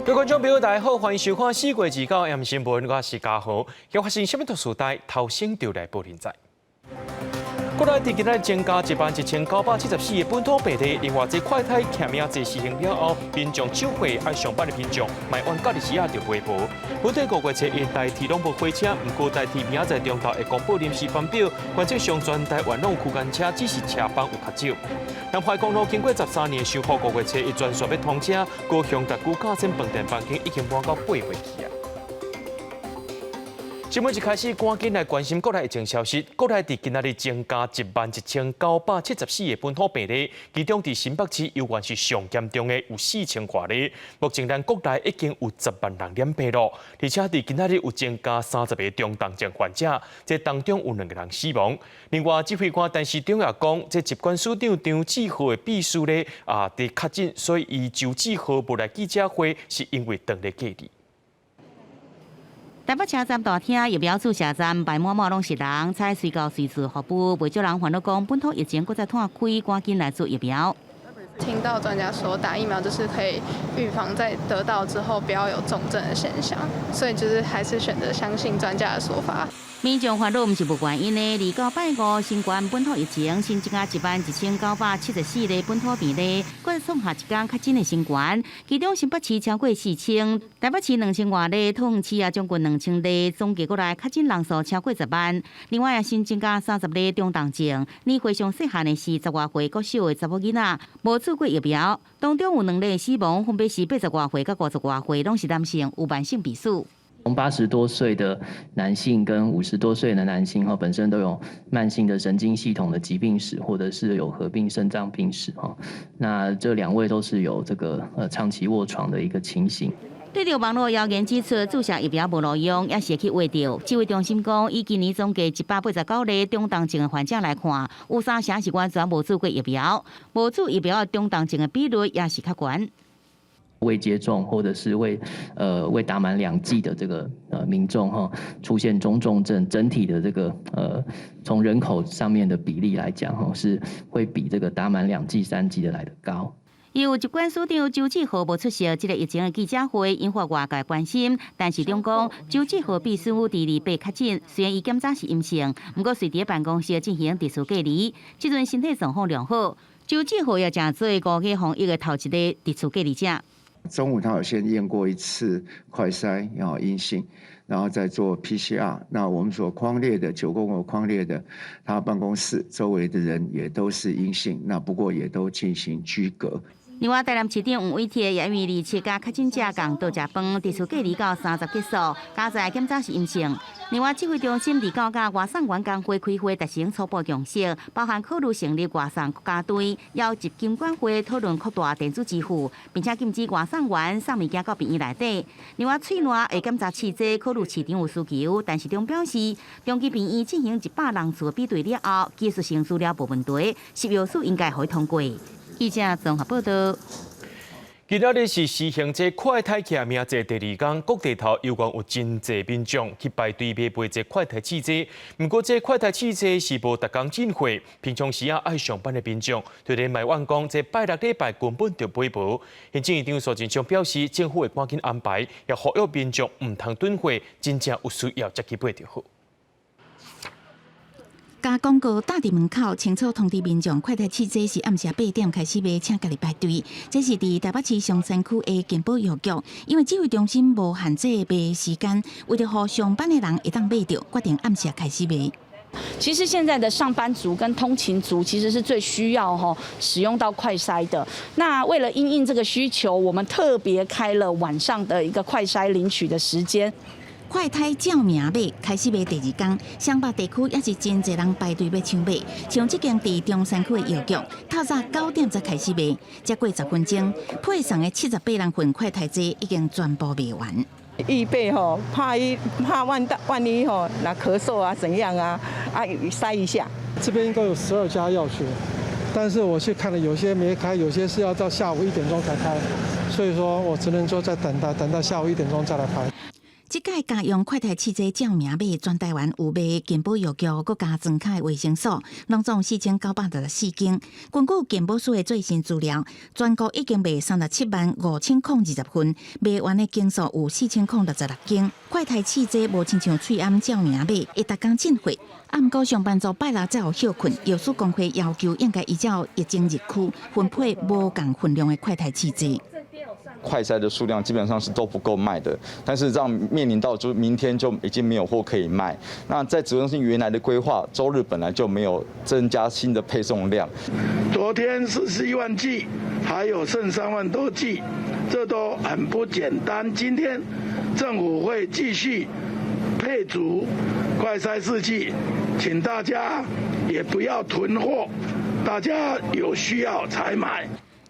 各位觀眾朋友，大家好，歡迎收看4月29 M 新聞，我是嘉豪。又發生啥物特殊代，頭先就來報您知。國內佇今仔日增加11,974個本土病例，另外這快篩驗名制實行了後，民眾手會愛上班的民眾，埋怨隔離時仔著買無。本地5月初一台鐵攏無火車，毋過台鐵明仔載中晝會公布臨時班表，原則上全台灣攏有區間車，只是車班有較少。南懷公路經過13年修復，5月初一全線欲通車，高雄特區架線飯店房間已經滿到八月去啊。新聞一開始，趕緊來關心國內疫情消息。國內佇今仔日增加11,974個本土病例，其中佇新北市猶原是上嚴重的，有4000外例。目前咱國內已經有10萬人染病咯，而且佇今仔日有增加30個中重症患者，這當中有兩個人死亡。另外，指揮官陳時中也講，這疾管署長張志豪的秘書咧啊，佇確診，所以伊周志豪無來記者會，是因為當咧隔離。台北車站大廳疫苗注射站排滿滿攏是人，採隨到隨處服務，袂少人煩惱講本土疫情閣再湠開，趕緊來注疫苗。聽到專家說打疫苗就是可以預防在得到之後不要有重症的現象，所以就是還是選擇相信專家的說法。民眾煩惱毋是無原因的，29拜五新冠本土疫情新增加11,974例本土病例，閣創下一天確診的新高。其中新北市超過4000，台北市2000外例，桃園市也將近2000例，總計過來確診人數超過10萬。另外也新增加30例中重症，年歲上細漢的是10外歲國小的查某囡仔，無注過疫苗，當中有兩例死亡，分別是80外歲佮50外歲，攏是男性，有慢性病史。從80多歲的男性跟50多歲的男性哈，本身都有慢性的神經系統的疾病史，或者是有合併腎臟病史哈。那這兩位都是有這個長期臥床的一個情形。對著網路謠言指出注射疫苗無路用，也是會去畫著。指揮中心講，以今年總計189例中重症的患者來看，有三成是完全無注過疫苗，無注疫苗的中重症的比率也是較懸。未接種或者是未打滿兩劑的這個民眾哈，出現中重症，整體的這個從人口上面的比例來講哈，是會比這個打滿兩劑、三劑的來得高。由疾管署長周志豪無出席這个疫情的記者會，引發外界關心。陳時中講，周志豪秘書佇28確診，雖然伊檢查是陰性，毋過隨佇辦公室進行特殊隔離，這陣身體狀況良好。周志豪也成做五月防疫的頭一个特殊隔離者。中午他有先驗過一次快篩，然後陰性，然後再做 PCR。那我們所匡列的九宮格匡列的，他辦公室周圍的人也都是陰性，那不過也都進行居隔。另外，台南市長黃偉哲也因為27佮確診者仝桌食飯，特殊隔離到30結束，佳哉檢查是陰性。另外，指揮中心29佮外送員工會開會達成初步共識，包含考慮成立外送國家隊，邀集金管會討論擴大電子支付，並且禁止外送員送物件到病院內底。另外，喙內會檢查試劑考慮市場有需求，陳時中表示，長期病院進行100人次比對了後，技術性資料無問題，食藥署應該會通過。記者綜合報道。今仔日是實行這快篩驗名制第二工，各地頭猶原有真濟民眾去排隊買買這快篩試劑。毋過這快篩試劑是無逐工進貨，平常時仔愛上班的民眾，就咧埋怨講這拜六禮拜根本就買無。行政院長蘇貞昌表示，政府會趕緊安排，也呼籲民眾毋通囤貨，真正有需要才去買就好。共廣告貼佇門口，清楚通知民眾，快篩試劑是暗時8點開始賣，請家己排隊。這是佇台北市松山區的健保藥局，因為指揮中心無限制賣時間，為著予上班的人會當買著，決定暗時開始賣。其實現在的上班族跟通勤族其實是最需要使用到快篩的。那為了因應這個需求，我們特別開了晚上的一個快篩領取的時間。快篩照名買，開始賣第二工，雙北地區也是真濟人排隊欲搶買。像這間佇中山區的藥局，透早9點才開始賣，才過10分鐘，配送的78人份快篩劑已經全部賣完。預備吼，怕萬一吼，那咳嗽啊怎樣啊，啊篩一下。這邊應該有12家藥局，但是我去看了，有些沒開，有些是要到下午1點鐘才開，所以說我只能說再等待，等到下午1點鐘再來排。這擺家用快篩試劑照名買，全台灣有賣健保藥局、閣加莊跤的衛生所，攏總4964間。根據健保署的最新資料，全國已經賣375,020份，賣完的間數有4066間。快篩試劑無親像喙罨照名買，會逐工進貨。啊，毋過上班族拜六才有歇睏，藥師公會要求應該依照疫情日區分配無仝份量的快篩試劑。快篩的數量基本上是都不夠賣的，但是這樣面臨到就明天就已經沒有貨可以賣。那在指揮中心原來的規劃，週日本來就沒有增加新的配送量。昨天41萬劑，還有剩3萬多劑，這都很不簡單。今天政府會繼續配足快篩試劑，請大家也不要囤貨，大家有需要才買。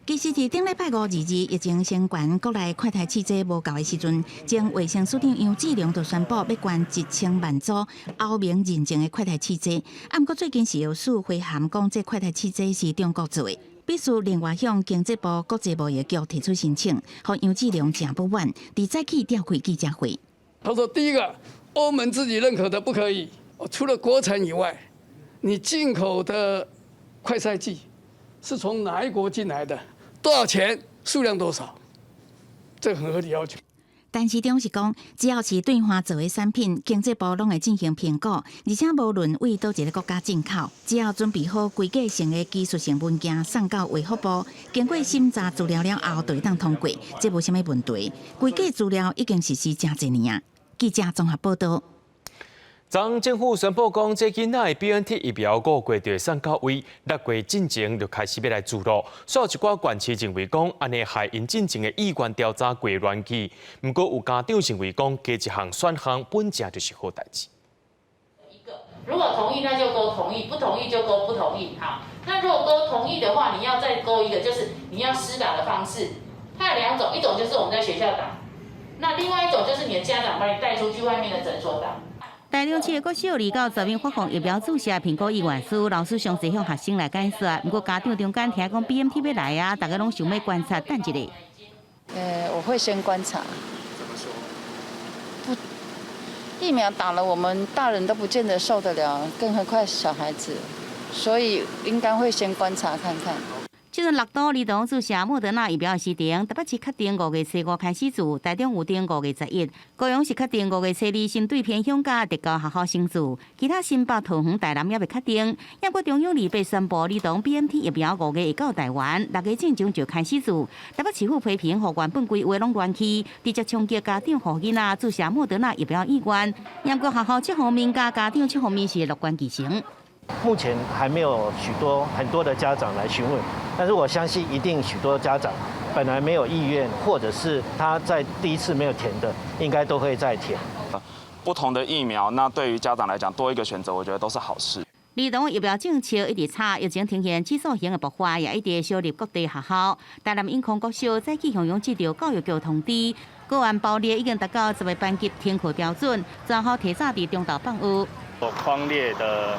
其實，佇頂禮拜五二二疫情升懸，國內快篩試劑無夠的時陣，前衛生署長楊志良就宣布欲捐1000萬組歐盟認證的快篩試劑。啊，毋過最近食藥署回函講，這快篩試劑是中國做的，必須另外向經濟部國際貿易局提出申請，予楊志良誠不滿，佇早起召開記者會。他說：第一個，歐盟自己認可的不可以，除了國產以外，你進口的快篩劑是從哪一國進來的？多少錢？數量多少？這個很合理要求。陳時中是講，只要是對外做的產品，經濟部攏會進行評估，而且無論對佗一个國家進口，只要準備好規格性的技術性文件送到衛福部，經過審查資料了後，就會當通過，這無啥物問題。規格資料已經實施誠濟年啊。記者綜合報道。昨政府宣布講，這囡仔的 BNT 疫苗五月就會送到位，六月進前就開始欲來注入。所以有一寡縣市認為講，按呢害𪜶進前的意願調查過亂去。毋過有家長認為講，加一項選項本正就是好代誌。如果同意，那就勾同意；不同意就勾不同意。好，那如果勾同意的話，你要再勾一個，就是你要施打的方式。它有兩種，一種就是我們在學校打，那另外一種就是你的家長把你帶出去外面的診所打。台中市的國小二到全面發放疫苗注射評估意願書，老師詳細向學生來解說。毋過家長中間聽講 BNT 欲來啊，大家攏想欲觀察等一下。我會先觀察。怎麼說？不，疫苗打了，我們大人都不見得受得了，更何況小孩子，所以應該會先觀察看看。這陣六都兒童注射莫德納疫苗的時程，台北市確定5月初5開始注，台中有定5月11，高雄市確定5月初2先對偏鄉佮特高學校先注，其他新北、桃園、台南猶未確定。猶閣中央2八宣布兒童 BNT 疫苗五月會到台灣，6月進前就開始注。台北市府批評，予原本規劃攏亂去，直接衝擊家長予囡仔注射莫德納疫苗意願。猶閣學校這方面佮家長這方面是樂觀其成。目前還沒有許多很多的家長來詢問，但是我相信一定許多家長本來沒有意願，或者是他在第一次沒有填的，應該都會再填。不同的疫苗，那對於家長來講多一個選擇，我覺得都是好事。兒童疫苗政策一直炒，疫情呈現指數型的爆發，也一直燒入各地學校。台南永康國小早起向陽接著教育局通知，個案爆裂已經達到10個班級停課標準，全校提早佇中晝放學。匡列的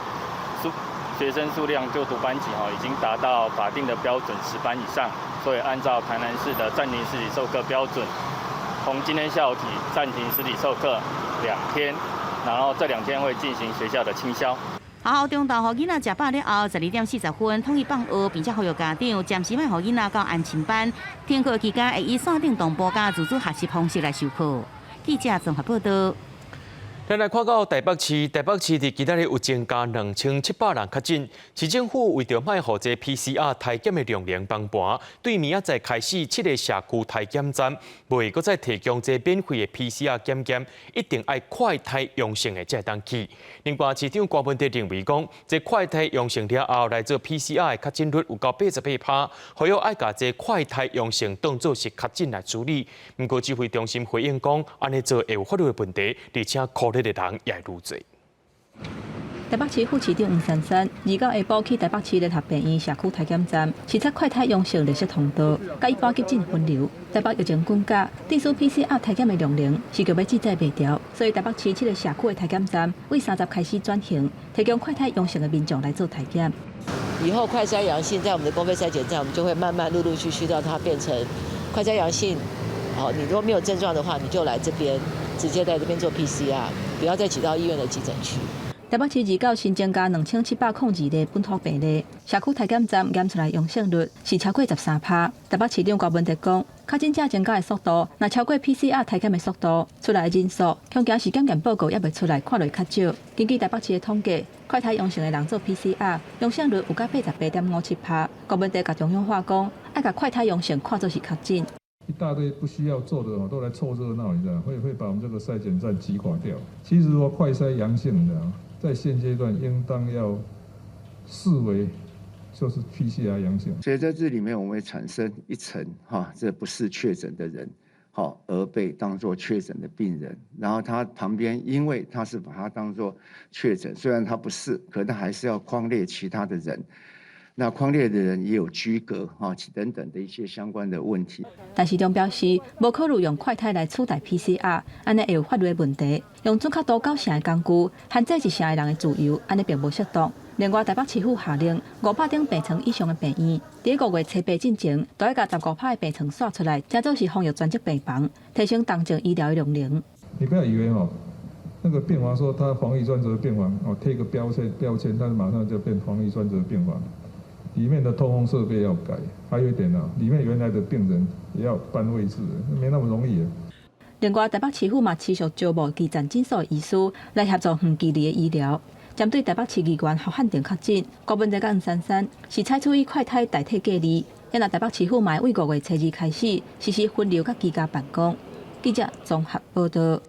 學生數量就讀班級哈，已經達到法定的標準10班以上，所以按照台南市的暫停實體授課標準，從今天下午起暫停實體授課2天，然後這2天會進行學校的清消。學校中晝予囡仔食飽了後，12點40分統一放學，並且呼籲家長暫時莫予囡仔到安親班。停課期間會以線頂同步佮自主學習方式來授課。記者綜合報道。咱來看到台北市，台北市佇今仔日有增加2700人確診。市政府為著莫予這 PCR 篩檢的量能崩盤，對明仔載開始七个社區篩檢站，袂閣再提供這免費的 PCR 檢驗，一定愛快篩陽性的才會當去。另外，市長柯文哲認為講，這快篩陽性了後來做 PCR 的確診率有到88%，呼籲愛共這快篩陽性當做是確診來處理。毋過指揮中心回應講，按呢做會有法律的問題，而且苦日的人也會愈濟。台北市副市長黃珊珊二九下晡去台北市聯合病院社區篩檢站視察快篩陽性綠色通道，佮一般急診分流。台北疫情滾加，致使 PCR 篩檢的量能是著欲志在袂牢，所以台北市七个社區的篩檢站為30開始轉型，提供快篩陽性的民眾來做篩檢。以後快篩陽性，在我們的公費篩檢站，我們就會慢慢陸陸續續到它變成快篩陽性。好，你如果沒有症狀的話，你就來這邊直接在這邊做 PCR，不要再擠到醫院的急診區。台北市二九新增加2702例本土病例，社區篩檢站檢出來陽性率是超過13%。台北市長柯文哲講，確診者增加的速度，若超過 PCR 篩檢的速度，出來的人數，恐驚是檢驗報告猶未出來，看落較少。根據台北市的統計，快篩陽性的人做 PCR，陽性率有到88.57%。柯文哲共中央話講，愛共快篩陽性看做是確診。一大堆不需要做的都來湊熱鬧，你知道，會把我們這個篩檢站擠垮掉。其實說快篩陽性的，在現階段應當要視為就是 PCR 陽性。所以在這裡面，我們會產生一層哈，這不是確診的人，好而被當作確診的病人。然後他旁邊，因為他是把他當作確診，雖然他不是，可他還是要匡列其他的人。那匡列的人也有居隔哈等等的一些相關的問題。但市長表示，無考慮用快篩來取代 PCR，按呢會有法律的問題。用準確度9成的工具，限制1成的人的自由，按呢並無適當。另外，台北市府下令，500張病床以上的病院，佇5月初八進前，都愛共15%的病床徙出來，成做是防疫專責病房，提升重症醫療的量能。你不要以為哦，那個病房說他防疫專責病房，哦貼個標籤，但是馬上就變防疫專責病房。裡面的通風設備要改，還有一點呢，裡面原來的病人也要搬位置，沒那麼容易。另外，台北市府嘛持續招募基層診所醫師來協助遠距離的醫療。針對台北市議員侯漢廷確診，柯文哲佮黃珊珊是採取以快篩代替隔離。現在台北市府嘛會5月初二開始實施分流佮居家辦公。記者綜合報道。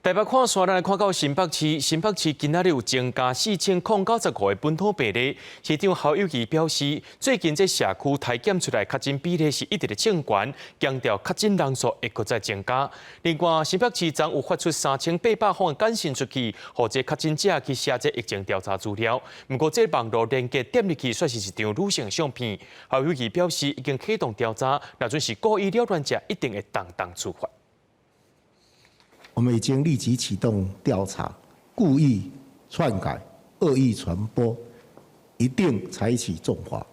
台北看煞，咱來看到新北市，新北市今仔日有增加4095個本土病例。市長侯友宜表示，最近這社區篩檢出來確診比例是一直咧升懸，強調確診人數會閣再增加。另外，新北市昨有發出3800封的簡訊出去，予這確診者去寫這疫情調查資料。毋過，這網路連結點入去，煞是一張女性相片。侯友宜表示，已經啟動調查，若準是故意擾亂者，一定會重重處罰。我們已經立即啟動調查，故意篡改、惡意傳播，一定採取重罰。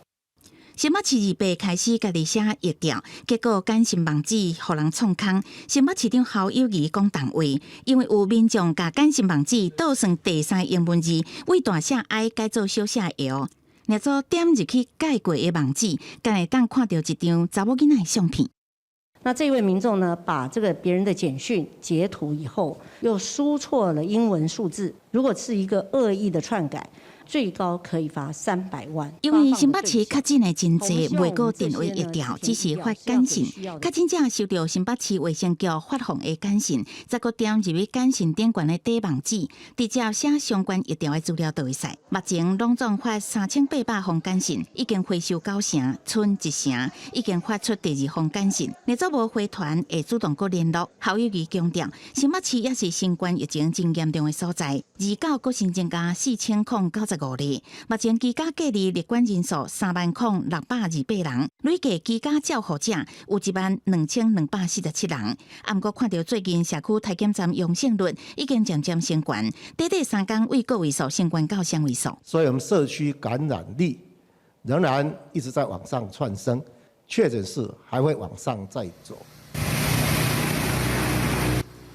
新北市28開始家己寫疫調，結果簡訊網址予人創空。新北市長侯友宜講重話，因為有民眾共簡訊網址倒算第三英文字，為大寫 I 改做小寫 L，若做點入去改過的網址，敢會當看著一張查某囡仔的相片。那這位民眾呢，把這個別人的簡訊截圖以後，又輸錯了英文數字。如果是一個惡意的篡改，最高可以罰300萬。因為新北市確診的真濟，袂過電話疫調，只是發簡訊。確診者收到新北市衛生局發放的簡訊，再閣點入去簡訊頂懸的底網址，直接寫相關疫調的資料就會使。目前攏總發3800封簡訊，已經回收9成，賰1成，已經發出第二封簡訊。若做無回傳，會主動閣聯絡。侯友宜強調，新北市也是新冠疫情真嚴重的所在，29閣新增加4095例，目前居家隔離列管人數30,628人，累計居家照護者有12,247人。啊，毋過看著最近社區篩檢站陽性率已經漸漸升懸，短短3工為個位數升懸到雙位數。所以，我們社區感染率仍然一直在往上竄升，確診數還會往上再走。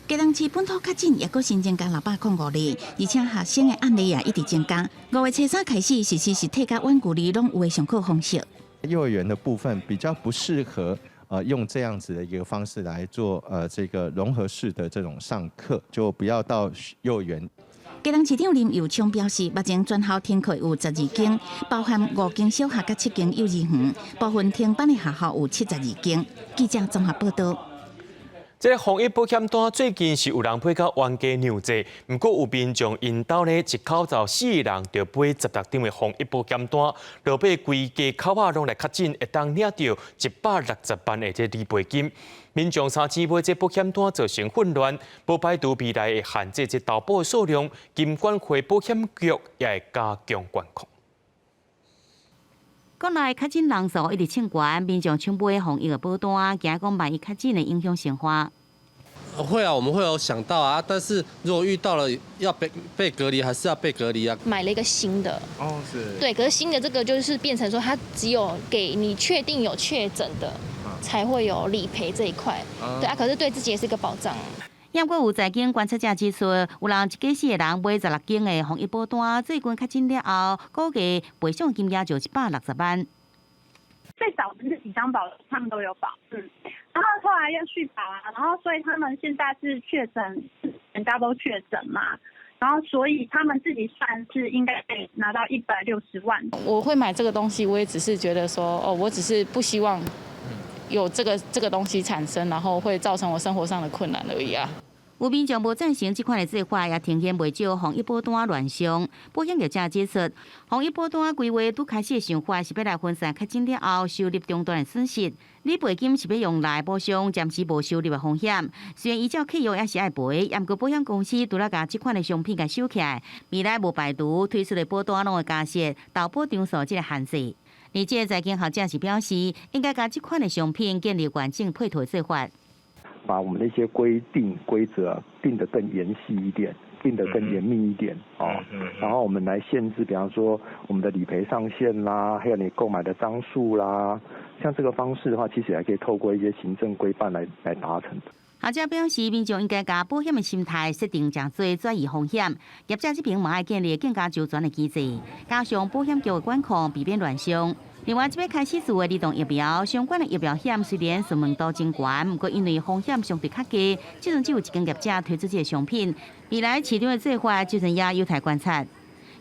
基隆市本土確診也閣新增加605例，而且學生的案例也一直增加。5月初三開始實施實體佮遠距離攏有的上課方式。幼兒園的部分比較不適合用這樣子的一個方式來做這個融合式的這種上課，就不要到幼兒園。基隆市長林右昌表示，目前全校停課有12間，包含5間小學佮7間幼兒園，部分停班的學校有72間。記者綜合報道。這個防疫保險單最近是有人買到冤家兩濟，毋過有民眾𪜶兜呢一口罩四個人就買16張的防疫保險單，落尾規家口仔攏來確診，會當領著160萬的這理賠金。民眾三錢買這保險單造成混亂，無排除未來會限制這投保的數量，金管會保險局也會加強管控。國內確診人數一直衝懸，民眾搶買防疫的保單，驚講萬一確診會影響生活。會啊，我們會有想到啊，但是如果遇到了要被隔離，還是要被隔離啊。買了一個新的，哦，是。對，可是新的這個就是變成說，它只有給你確定有確診的。才會有理賠這一塊。對啊，可是對自己也是一個保障。毋過有財經觀察者指出，有人一家四个人買16間的防疫保單，最近確診了後，估計賠償金額就160萬。最早的那幾張保，他們都有保，然後後來又續保啊，然後所以他們現在是確診，全家都確診嘛，然後所以他們自己算是應該可以拿到160萬。我會買這個東西，我也只是覺得說，哦，我只是不希望有這個東西產生，然後會造成我生活上的困難而已啊。有民眾無贊成這款的做法，也呈現袂少防疫保單亂象。保險業者指出，防疫保單規劃拄開始的想法是欲來分散確診了後收入中斷的損失，理賠金是欲用來補償暫時無收入的風險。雖然依照契約也是愛賠，毋過保險公司除了共這款的商品共收起來，未來無排除推出的保單攏會加設投保張數這个限制。而這個財經學者是表示，應該共這款的商品建立完整配套做法。把我們的一些規定規則定得更嚴細一點，定得更嚴密一點哦。然後我們來限制，比方說我們的理賠上限啦，還有你購買的張數啦，像這個方式的話，其實還可以透過一些行政規範來達成。學者表示，民眾應該共保險的心態設定誠濟轉移風險，業者這邊嘛愛建立更加周全的機制，加上保險局的管控，避免亂象。另外，這擺開始做的兒童疫苗相關的疫苗險雖然詢問度真懸，毋過因為風險相對較低，這陣只有一間業者推出這个商品。未來市場的做法，這陣也有待觀察。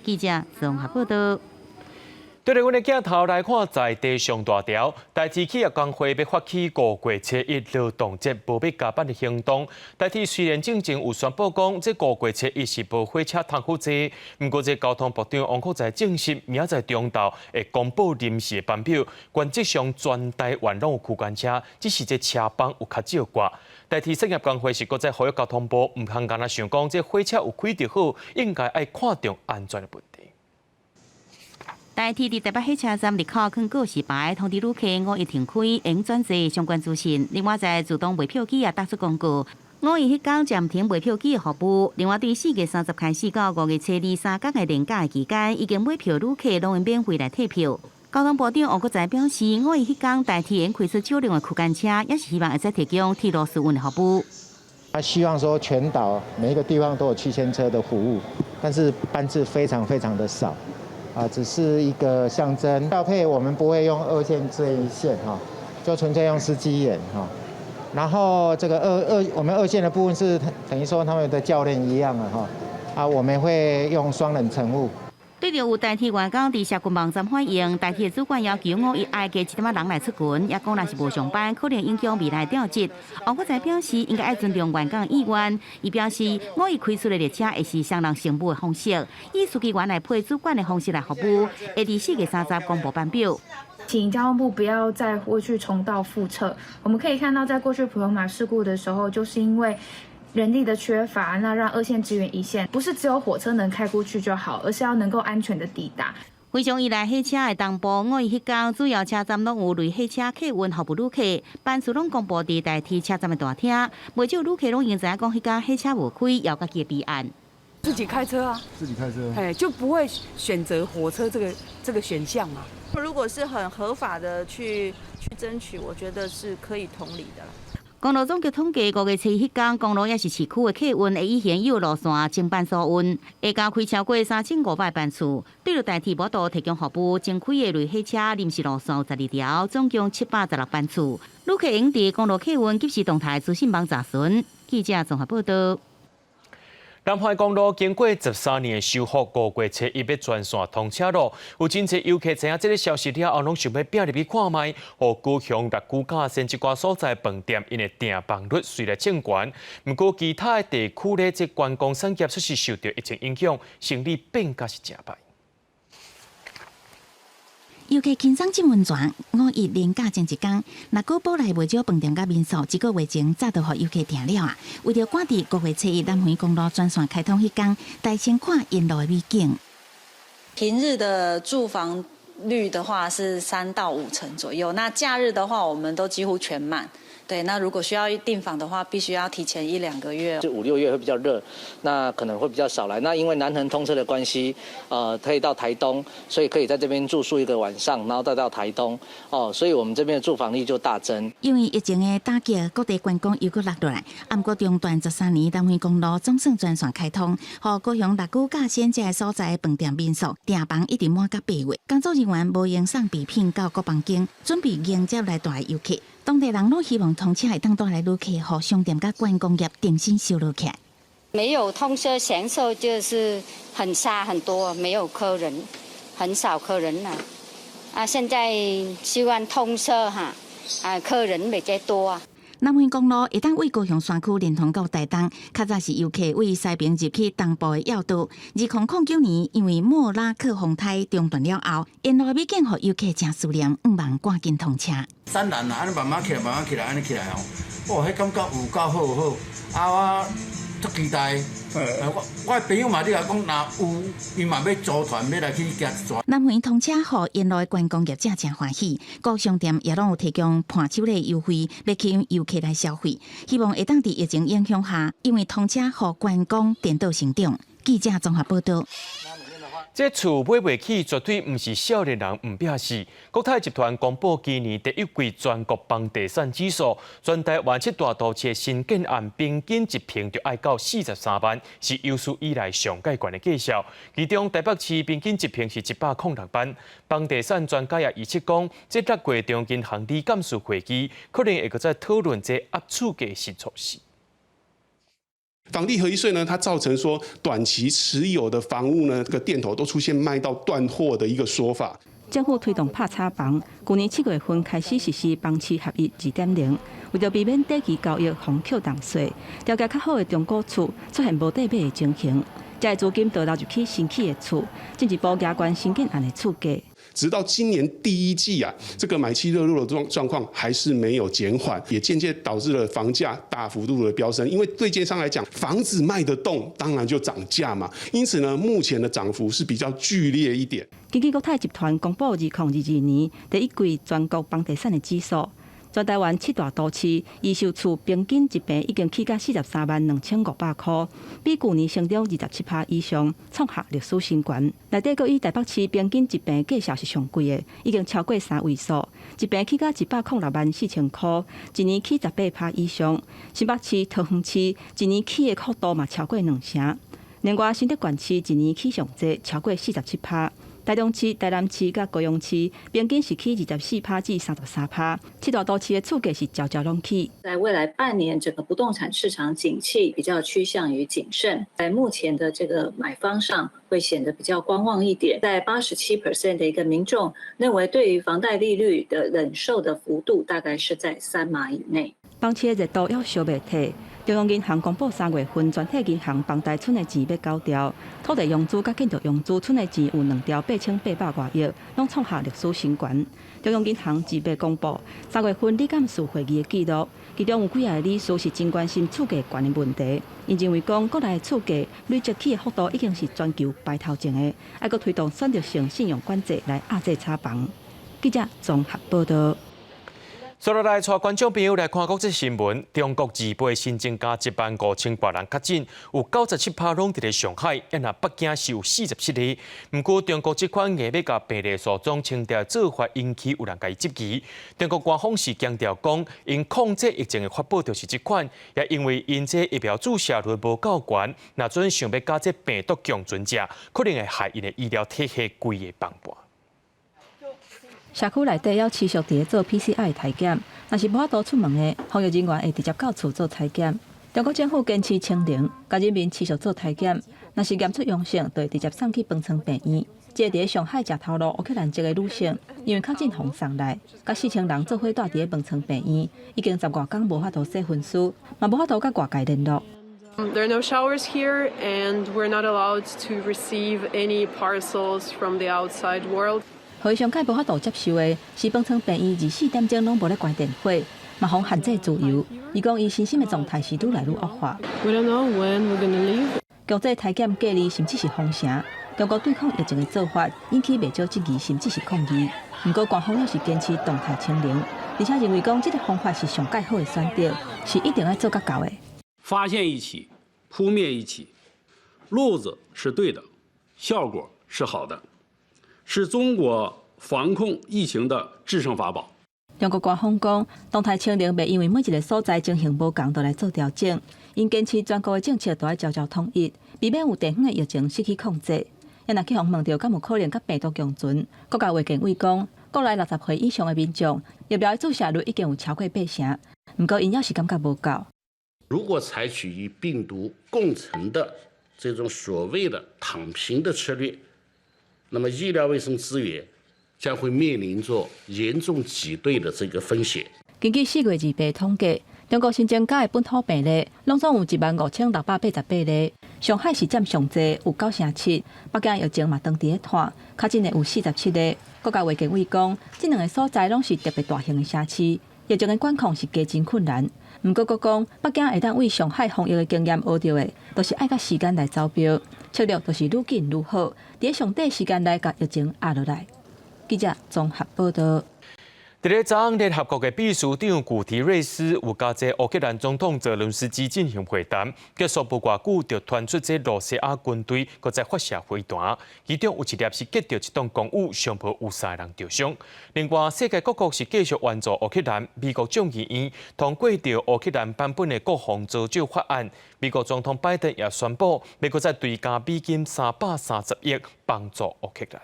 記者綜合報道。對著阮的鏡頭來看，在地上大條，台鐵企業工會欲發起5月初一勞動節無欲加班的行動。台鐵雖然進前有宣布講，這5月初一是無火車通好坐，毋過這交通部長王國材證實，明仔載中晝會公布臨時的班表，原則上全台灣攏有區間車，只是這車班有較少寡。台鐵產業工會是閣再呼籲交通部，毋通干焦想講這火車有開就好，應該愛看重安全的問題。台鐵佇台北火車站入口囥告示牌，通知旅客五一停開，會轉坐相關資訊。另外，在自動賣票機也貼出公告，五一彼工暫停賣票機的服務。另外，對4月30開始到5月初二3工的連假期間，已經買票旅客攏會免費來退票。交通部長王國材表示，五一彼工台鐵會開出少量的區間車，也是希望會使提供鐵路疏運的服務。他希望說全島每一個地方都有區間車的服務，但是班次非常非常的少。啊，只是一個象徵。調配我們不會用二線這一線哈，就純粹用司機員哈。然後這個我們二線的部分是等於說他們的教練一樣啊哈。啊，我們會用雙人乘務。對著有台鐵員工佇社群網站反映，台鐵主管要求五一愛加一點仔人來出勤，也講若是無上班，可能影響未來調職。王國材表示，應該愛尊重員工的意願。伊表示，五一開出的列車會是雙人乘務的方式，以司機員來配主管的方式來服務。會佇4月30公布班表。請交通部不要再過去重蹈覆轍。我們可以看到，在過去普悠瑪事故的時候，就是因為人力的缺乏，那讓二線支援一線，不是只有火車能開過去就好，而是要能夠安全的抵達。非常依賴火車的東部，五一彼工主要車站攏有類火車客運服務旅客，班次攏公布佇台鐵車站的大廳，袂少旅客攏已經知影講彼工火車無開，猶家己的備案。自己開車啊，自己開車，哎，就不會選擇火車這個選項嘛。如果是很合法的去爭取，我覺得是可以同理的。公路總局統計，5月初一彼工，公路抑是市區的客運會以現有路線增班疏運，下加開超過3500班次。對著台鐵無度提供服務，增開的類火車臨時路線有12條，總共716班次。旅客會佇公路客運即時動態資訊網查詢。記者綜合報道。南環公路經過13年的修復，5月初一欲全線通車囉。有真濟遊客知影這个消息了後，攏想欲拼入去看覓。予高雄六龜甲賎這寡所在飯店，𪜶的訂房率隨來衝懸。毋過其他的地區咧，這觀光產業卻是受著疫情影響，生意變甲是誠歹。遊客輕鬆浸溫泉，五一連假前一工，六龜堡內袂少飯店佮民宿，一個月前早就予遊客訂了啊。為著趕佇5月初一南迴公路全線開通彼工，來先看沿路的美景。平日的住房率的話是3到5成左右，那假日的話，我們都幾乎全滿。對，那如果需要訂房的話，必須要提前一兩個月。就五六月會比較熱，那可能會比較少來。那因為南橫通車的關係，可以到台東，所以可以在這邊住宿一個晚上，然後再到台東。哦，所以我們這邊的住房率就大增。因為疫情的打擊，各地觀光又閣落落來。毋過中斷13年，南迴公路總算全線開通，予高雄六龜甲仙這个所在的飯店民宿訂房一直滿甲8月。工作人員無閒送備品到各房間，準備迎接來蹛的遊客。當地人攏希望通車會當帶來旅客，予商店佮觀光業重新燒熱起來。沒有通車，享受就是很差很多，沒有客人，很少客人啦。啊，現在希望通車哈，啊，客人比較多啊。南橫公路會當對高雄山區連通到台東，較早是遊客對西爿入去東部的要道。2009年因為莫拉克風颱中斷了後，沿路的美景予遊客誠思念，向望趕緊通車。山巒啊，按呢慢慢起來，慢慢起來，按呢起來哦，哦，彼感覺有夠好好，啊，我足期待。我的朋友嘛，你若講若有，伊嘛欲組團欲來去行一逝。南橫通車予沿路的觀光業者誠歡喜，各商店也攏有提供伴手禮優惠，欲吸引遊客來消費。希望會當佇疫情影響下，因為通車予觀光顛倒成長。記者綜合報道。這厝買袂起，絕對毋是少年人毋拚死。國泰集團公布今年第一季全國房地產指數，全台灣七大都市新建案平均一坪就愛到43萬，是有史以來上蓋懸的價數。其中台北市平均一坪是106萬。房地產專家也預測講，這6月中央銀行理監事會議可能會閣再討論這壓厝價新措施。房地合一稅呢，它造成說短期持有的房屋呢，這個店頭都出現賣到斷貨的一個說法。政府推動拍炒房，去年7月份開始實施房市合一2.0，為著避免短期交易予扣重稅，條件較好的中古厝出現無地買的情形，這個資金就流入去新起的厝，進一步加懸新建案的厝價。直到今年第一季啊，這個買氣熱絡的狀況還是沒有減緩，也間接導致了房價大幅度的飆升。因為對建商來講，房子賣得動，當然就漲價嘛。因此呢，目前的漲幅是比較劇烈一點。根據國泰集團公布2022年第一季全國房地產的指數，全台灣七大都市預售厝平均一坪已經起價43萬2500塊，比舊年成長27%以上，創下歷史新高。內底閣以台北市平均一坪價數是上貴的，已經超過三位數，一坪起價106萬4千塊，一年起18%以上。新北市、桃園市一年起的幅度嘛超過兩成。另外，新竹縣市一年起上濟，超過47%。台中市、台南市佮高雄市平均是起24%至33%，七大都市的厝價是齊齊攏起。在未來半年，整個不動產市場景氣比較趨向於謹慎，在目前的這個買方上會顯得比較觀望一點。在87% 的一個民眾認為，對於房貸利率的忍受的幅度大概是在3碼以內。房市的熱度猶燒袂退，中央銀行公布3月份全體銀行房貸存的錢欲九兆，土地融資佮建築融資存的錢有2兆8800外億，攏創下歷史新高。中央銀行2月公布3月份理監事會議的記錄，其中有幾个理事是真關心厝價懸的問題。𪜶認為講，國內厝價累積起的幅度已經是全球排頭前的，愛閣推動選擇性信用管制來壓制炒房。記者綜合報道。接落來，帶觀眾朋友來看國際新聞。中國二八新增加1萬5千外人確診，有97%攏佇咧上海，啊若北京是有47例。毋過中國這款硬欲共病例數總清掉做法，引起有人共伊質疑。中國官方是強調講，𪜶控制疫情的法寶就是這款，也因為𪜶這疫苗注射率無夠懸，若準想欲佮這病毒共存者，可能會害𪜶的醫療體系規个崩盤。社區內底猶持續佇咧做 PCR 篩檢，若是無法度出門的，防疫人員會直接到厝做採檢。中國政府堅持清零，共人民持續做篩檢，若是驗出陽性，就會直接送去方艙病院。這個佇咧上海食頭路烏克蘭籍的女性，因為確診予送來，佮4000人做伙蹛佇咧方艙病院，已經十外工無法度洗身軀，嘛無法度佮外界聯絡。 There are no showers here, and we're not allowed to receive any parcels from the outside world. 予伊上蓋無法度接受的是，方艙病院24點鐘攏無咧關電火，嘛予限制自由。伊講伊身心的狀態是愈來愈惡化。 We don't know when we're gonna leave. 強制篩檢隔離，甚至是封城，中國對抗疫情的做法引起袂少質疑，甚至是抗議。毋過官方猶是堅持動態清零，而且認為講這个方法是上蓋好的選擇，是一定愛做甲到的。發現一起，撲滅一起，路子是對的，效果是好的，是中國防控疫情的制勝法寶。中國官方講，動態清零袂因為每一个所在情形無仝，就來做調整。𪜶堅持全國的政策都愛朝朝統一，避免有地方的疫情失去控制。也若去予問著，敢有可能佮病毒共存？國家衛健委講，國內60歲以上的民眾疫苗的注射率已經有超過八成，毋過𪜶猶是感覺無夠。如果採取與病毒共存的這種所謂的躺平的策略，那麼醫療衛生資源將會面臨着嚴重擠兌的這個風險。根據4月28統計，中國新增加的本土病例，攏總有15,688例。上海是佔上濟，有九成七。北京疫情嘛，當佇咧拖，確診的有47個。國家衛健委講，這兩个所在攏是特別大型的城市，疫情的管控是加真困難。毋過閣講，北京會當為上海防疫的經驗學著的，都是愛佮時間來走標，策略就是愈緊愈好，佇咧上短時間內共疫情壓落來。記者綜合報導。佇咧昨昏，聯合國的秘書長古提瑞斯有佮這烏克蘭總統澤倫斯基進行會談，結束無偌久就傳出這羅西亞軍隊閣再發射飛彈，其中有一粒是擊著一棟公寓，上無有三個人著傷。另外，世界各國是繼續援助烏克蘭，美國眾議院通過著烏克蘭版本的國防資助法案，美國總統拜登也宣布，欲閣再追加美金330億幫助烏克蘭。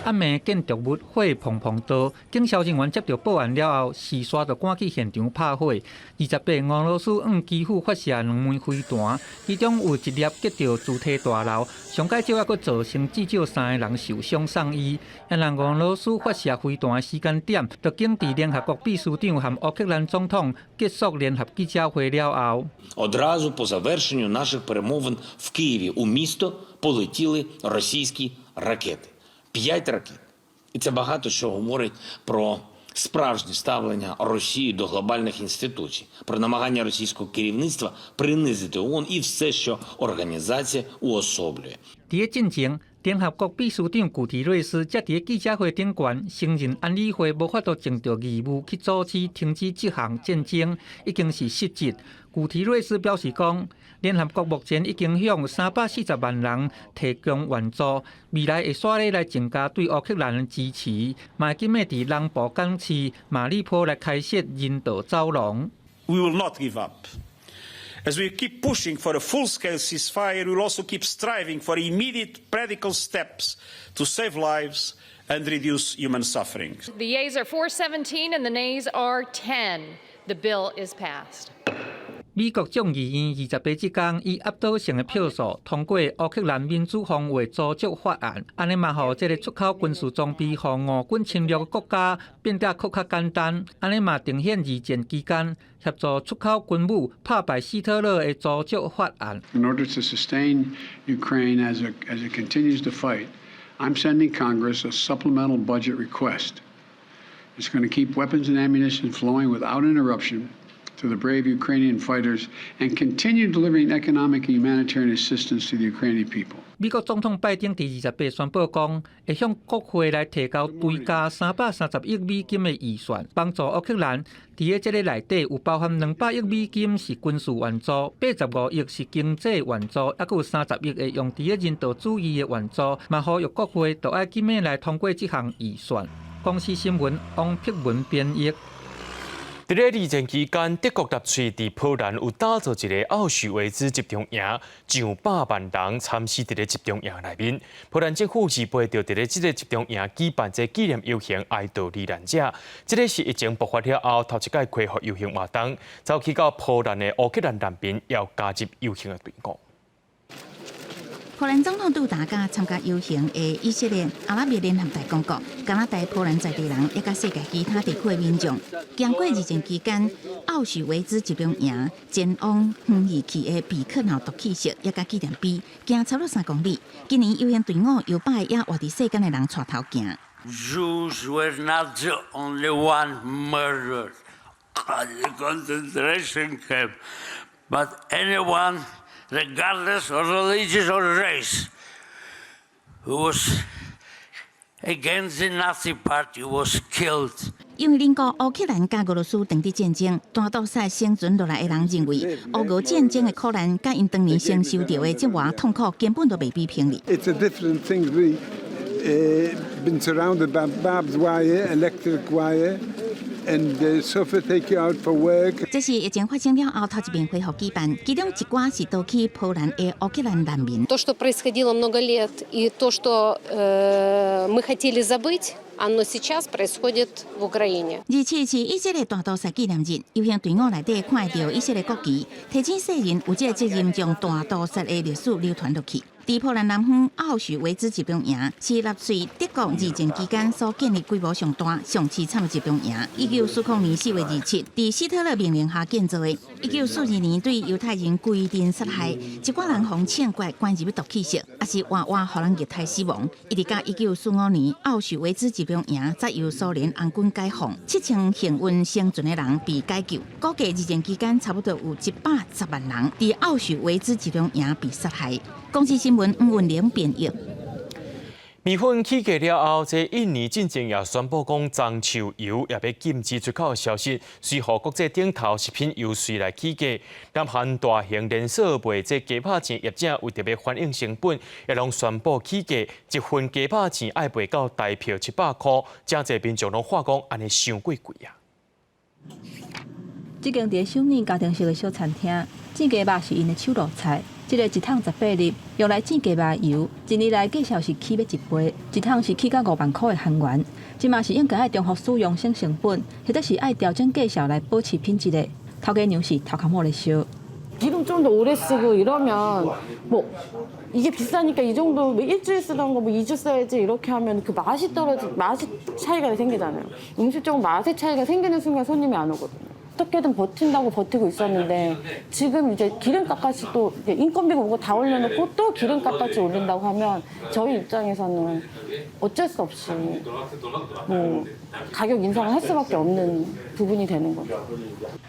暗暝建築物火砰砰著，警消人員接著報案了後，時煞就趕去現場拍火。28俄羅斯向基輔發射兩枚飛彈，其中有一粒擊著主體大樓，上蓋少猶閣造成至少三个人受傷送醫。啊，若俄羅斯發射飛彈的時間點，就緊佇聯合國秘書長和烏克蘭總統結束聯合記者會了後。 Одразу по завершенню наших перемовин в Києві у місто полетіли російські ракети. П'ять ракет. І це багато що говорить про справжнє ставлення Росії до глобальних інституцій, про намагання російського керівництва принизити ООН і все, що організація уособлює. 佇咧進前，聯合國秘書長古提瑞斯才佇咧記者會頂懸承認安理會無法度盡著義務去阻止停止這項戰爭，已經是失職。古提瑞斯表示講，聯合國目前已經向340萬人提供援助，未來會煞咧來增加對烏克蘭的支持，嘛會緊欲佇南部港市馬里波來開設人道走廊。 We will not give up. As we keep pushing for a full-scale ceasefire, we will also keep striving for immediate practical steps to save lives and reduce human suffering. The yeas are 417 and the nays are 10. The bill is passed. 美國眾議院28這工以壓倒性的票數通過烏克蘭民主防衛組織法案，按呢嘛予這个出口軍事裝備予俄軍侵略國家變得閣較簡單。按呢嘛呈現二戰期間協助出口軍武拍敗希特勒的組織法案。 In order to sustain Ukraine as it continues to fight, I'm sending Congress a supplemental budget request. It's going to keep weapons and ammunition flowing without interruption to the brave Ukrainian fighters and continue delivering economic and humanitarian assistance to the Ukrainian people. 美國總統拜登佇28宣布講，會向國會來提交追加330億美金的預算，幫助烏克蘭。佇咧這个內底有包含200億美金是軍事援助，85億是經濟援助，猶閣有30億會用佇咧人道主義的援助。嘛呼籲國會都愛緊欲來通過這項預算。公視新聞王碧文編譯。佇咧二戰期間，德國納粹佇波蘭有打造一个奧許維茲集中營，上百萬人慘死佇咧集中營內面。波蘭政府28就佇咧這个集中營舉辦這紀念遊行，哀悼罹難者。這个是疫情爆發了後頭一擺恢復遊行活動，走去到波蘭的烏克蘭難民也加入遊行的隊伍。波蘭總統杜達佮參加遊行的以色列、阿拉伯聯合大公國、加拿大、波蘭在地人，以及世界其他地區的民眾，經過二戰期間奧許維茲集中營前往遠離去的比克瑙毒氣室，以及紀念碑，行差不多3公里。今年遊行隊伍由百个猶活佇世間的人帶頭行。 Jews were not the only one murdered at the concentration camp, but anyone, regardless of religion or race, who was against the Nazi Party was killed. 因為鄰國烏克蘭佮俄羅斯當佇戰爭，大屠殺生存落來的人認為，烏俄戰爭的苦難佮𪜶當年承受著的折磨痛苦根本都袂比評哩。 It's a different thing. We been surrounded by barbed wire, electric wire, and the chauffeur take you out for work. 這是疫情發生了後頭一遍恢復舉辦，其中一寡是逃去波蘭的烏克蘭難民。 То, что происходило много лет, и то, что мы хотели забыть, оно сейчас происходит в Украине. 27是以色列大屠殺紀念日，遊行隊伍內底看會著以色列國旗，提醒世人有這個責任將大屠殺的歷史流傳落去。佇波蘭南方奧許維茲集中營是納粹德國二戰期間所建立規模上大、上淒慘的集中營。1940年4月27，佇希特勒命令下建造的。1942年對猶太人規定殺害，一寡人予槍決關入毒氣室，抑是活活予人液態死亡。一直到1945年，奧許維茲集中營才由蘇聯紅軍解放，7000幸運生存的人被解救。估計二戰期間，差不多有110萬人佇奧許維茲集中營被殺害。公視新聞吳文玲編譯。麵粉起價了後，這印尼進前也宣布講棕樹油也欲禁止出口的消息，隨予國際頂頭食品油隨來起價。南韓大型連鎖賣這雞肉醬業者為著欲反映成本，也攏宣布起價，一份雞肉醬愛賣到台票700箍，誠濟民眾攏話講按呢傷過貴啊！這間佇首爾家庭式的小餐廳，煎雞肉是𪜶的手路菜。這个一桶18粒，用來煎雞肉的油，一年來價數是起欲一倍，一桶是起到5萬箍的韓元。這嘛是應該愛重複使用省成本，或者是愛調整價數來保持品質的。頭家娘是頭殼某咧燒。 기름 좀 더 오래 쓰고 이러면 뭐 이게 비싸니까 이 정도 뭐 일주일 쓰던 거 뭐 2주 써야지 이렇게 하면 그 맛이 떨어지 맛이 차이가 생기잖아요. 음식적으로 맛의 차이가 생기는 순간 손님이 안 오거든요. 어떻게든 버틴다고 버티고 있었는데 지금 이제 기름값까지 또 이제 인건비고 뭐고 다 올려놓고 또 기름값까지 올린다고 하면 저희 입장에서는 어쩔 수 없이 뭐 가격 인상을 할 수밖에 없는 부분이 되는 거죠.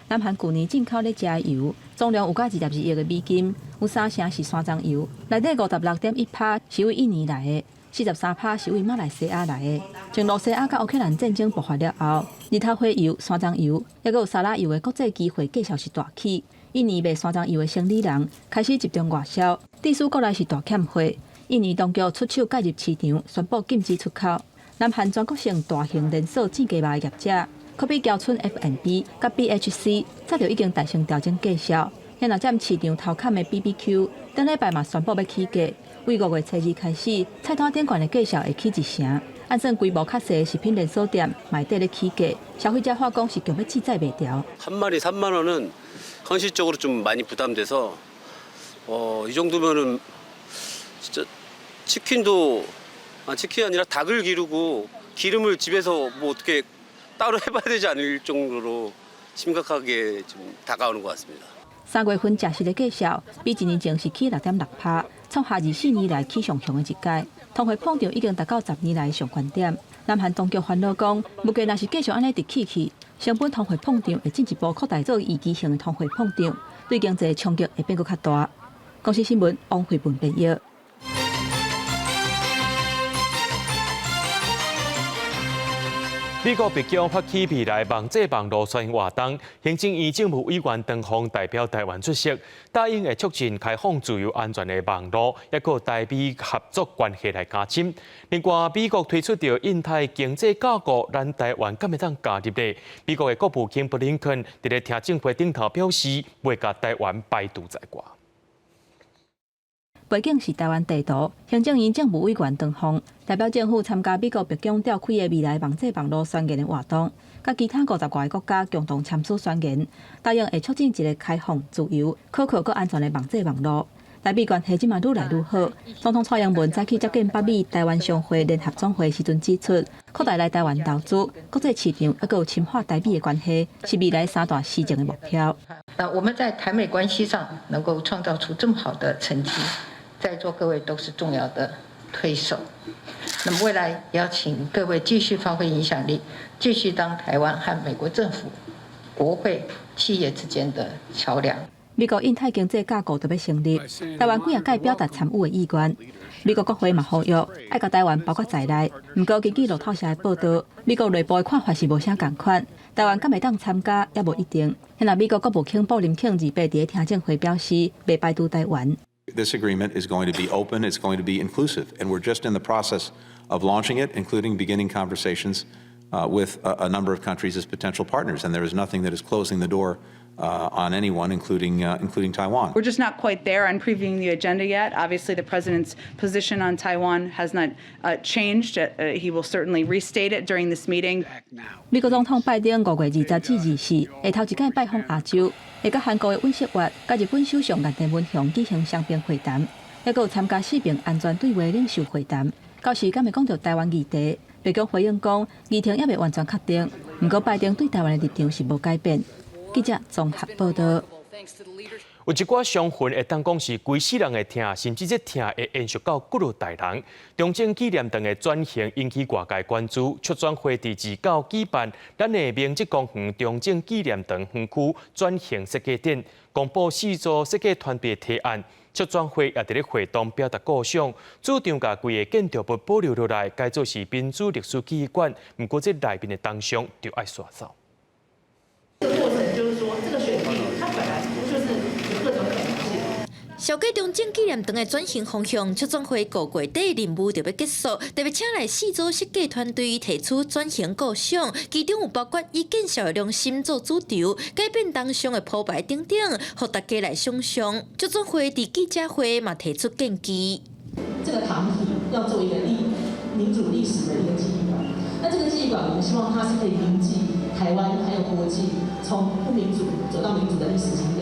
南韓舊年進口咧食的油總量有到22億个美金，有三成是山樟油，內底56.1趴是對印尼來的，43趴是對馬來西亞來的。從露西亞佮烏克蘭戰爭爆發了後，日頭花油、山樟油，抑閣有沙拉油的國際期貨價數是大起。印尼賣山樟油的生理人開始集中外銷，致使國內是大欠貨。印尼當局出手介入市場，宣布禁止出口。南韓全國性大型連鎖煎雞肉的業者，可比僑春 F&B佮 BHC 早就已經大聲調整價數。遐若佔市場頭坎的 BBQ，頂禮拜嘛宣布欲起價，對5月初2開始，菜單頂懸的價數會起一成。按算規模較細的食品連鎖店，嘛綴咧起價，消費者話講是強欲志在袂牢。 한 마리 3만 원은 현실적으로 좀 많이 부담돼서 이 정도면은 진짜 치킨도 아, 치킨이 아니라 닭을 기르고 기름을 집에서 뭐 어떻게 따로 해봐야 되지 않을 정도로 심각하게 좀 다가오는 것 같습니다. 3月份食食的價數比一年前是起6.6趴，創下24年來起上懸的一擺。通貨膨脹已經達到10年來上懸點。南韓當局煩惱講，物價若是繼續按呢直起去，成本通貨膨脹會進一步擴大做預期性的通貨膨脹，對經濟衝擊會變閣較大。公視新聞王慧文編譯。美國白宮發起未來網際網路宣言活動，行政院政務委員唐鳳代表台灣出席，答應會促進開放、自由、安全的網路，抑閣台美合作關係來加深。另外，美國推出著印太經濟架構，咱台灣敢會當加入咧？美國的國務卿布林肯佇咧聽證會頂頭表示，袂共台灣排除在外。背景是台灣地圖，行政院政務委員唐鳳代表政府參加美國白宮召開的未來網際網路宣言的活動，佮其他50外个國家共同簽署宣言，答應會促進一个開放、自由、可靠、閣安全的網際網路。台美關係這馬愈來愈好。總統蔡英文早起接見北美台灣商會聯合總會時陣指出，擴大來台灣投資、國際市場，抑閣有深化台美的關係，是未來三大施政的目標。那我們在台美關係上能夠創造出這麼好的成績，在座各位都是重要的推手。那麼未來也要請各位繼續發揮影響力，繼續當台灣和美國政府、國會、企業之間的橋梁。美國印太經濟架構就欲成立，台灣幾仔擺表達參與的意願。美國國會嘛呼籲愛共台灣包括在內。毋過根據路透社的報導，美國內部的看法是無啥仝款，台灣敢會當參加猶無一定。現在美國國務卿布林肯28佇咧聽證會表示，袂排除台灣。 This agreement is going to be open, it's going to be inclusive, and we're just in the process of launching it, including beginning conversations with a number of countries as potential partners. And there is nothing that is closing the door on anyone, including Taiwan. We're just not quite there on previewing the agenda yet. Obviously, the president's position on Taiwan has not changed. He will certainly restate it during this meeting. 美國總統拜登5月20至24，會頭一擺拜訪亞洲，會佮韓國的尹錫悅、佮日本首相岸田文雄舉行雙邊會談，猶閣有參加四邊安全對話領袖會談。到時敢會講著台灣議題？白宮回應講，議程猶未完全確定。毋過拜登對台灣的立場是無改變。記者綜合報導。有一寡傷痕會當講是規世人會疼，甚至這疼會延續到幾落代人。中正紀念堂的轉型引起外界關注，促轉會佇29舉辦咱的明治公園中正紀念堂園區轉型設計展，公布四組設計團隊的提案。促轉會也佇咧會中表達構想，主張共規个建築物保留落來，改做是民主歷史記憶館。毋過這內面的銅像就愛徙走。這個過程就是說，這個選地它本來就是有各種可能性。小計中正紀念堂的轉型方向，促轉會5月底任務就欲結束，特別請來四組設計團隊提出轉型構想，其中有包括以建設的良心做主軸，改變銅像的鋪排等等，予大家來想象。促轉會佇記者會嘛提出建議。這個堂體要做一個歷民主歷史的一個記憶館，那這個記憶館，我們希望它是可以銘記台灣還有國際從不民主走到民主的歷史經驗。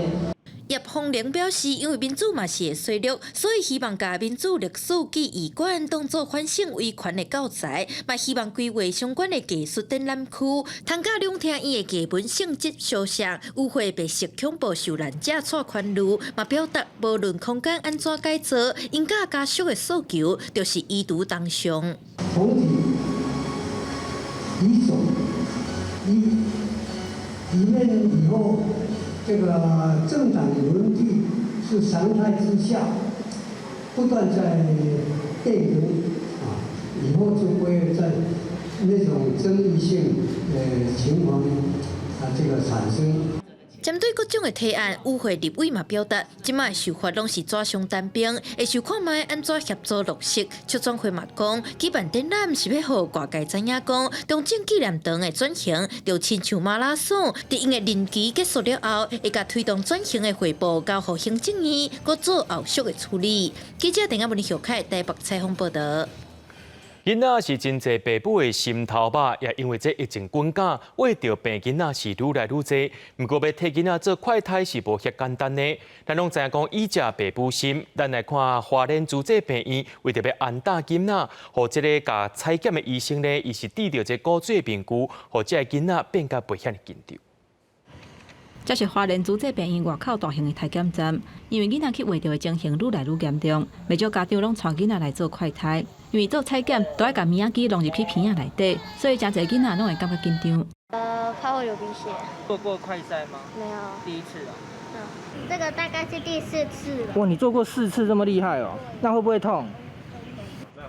葉鳳玲表示，因為民主嘛是會衰落，所以希望共民主歷史記憶館當做反省維權的教材，嘛希望規劃相關的藝術展覽區，通佮兩廳院的藝文性質相像，有會白色恐怖受難者蔡寬路，嘛表達無論空間按怎改造，𪜶佮家屬的訴求就是移除銅像。重體移走，以以免以後。這個政黨輪替是常態之下，不斷在變更啊，以後就不會再那種爭議性的情況啊，這個產生。針對各種的提案，與會立委嘛表達，這擺想法攏是紙上談兵，會想看覓按怎協助落實。促轉會嘛講，舉辦展覽是欲予外界知影講，中正紀念堂的轉型就親像馬拉松，佇𪜶的任期結束了後，會共推動轉型的匯報交予行政院，閣做後續的處理。記者鄧亞文、小凱台北採訪報導。囡仔是真濟爸母的心頭肉，也因為這疫情滾假，懷著病囡仔是愈來愈濟。毋過欲替囡仔做快篩是無遐簡單的。咱攏知影講醫者爸母心，咱來看花蓮慈濟病院為著欲安搭囡仔，予這个共採檢的醫生呢，伊是戴著這個古紙面具，予這个囡仔變甲袂遐爾緊張。這是花蓮慈濟病院外口大型的篩檢站，因為囡仔去懷著的情形愈來愈嚴重，袂少家長攏帶囡仔來做快篩。因為做採檢都愛共棉仔機弄入去鼻仔內底，所以誠濟囡仔攏會感覺緊張。怕會流鼻血。做過快篩嗎？沒有。第一次啊。嗯，這個大概是第四次了。哇，你做過四次這麼厲害哦？那會不會痛？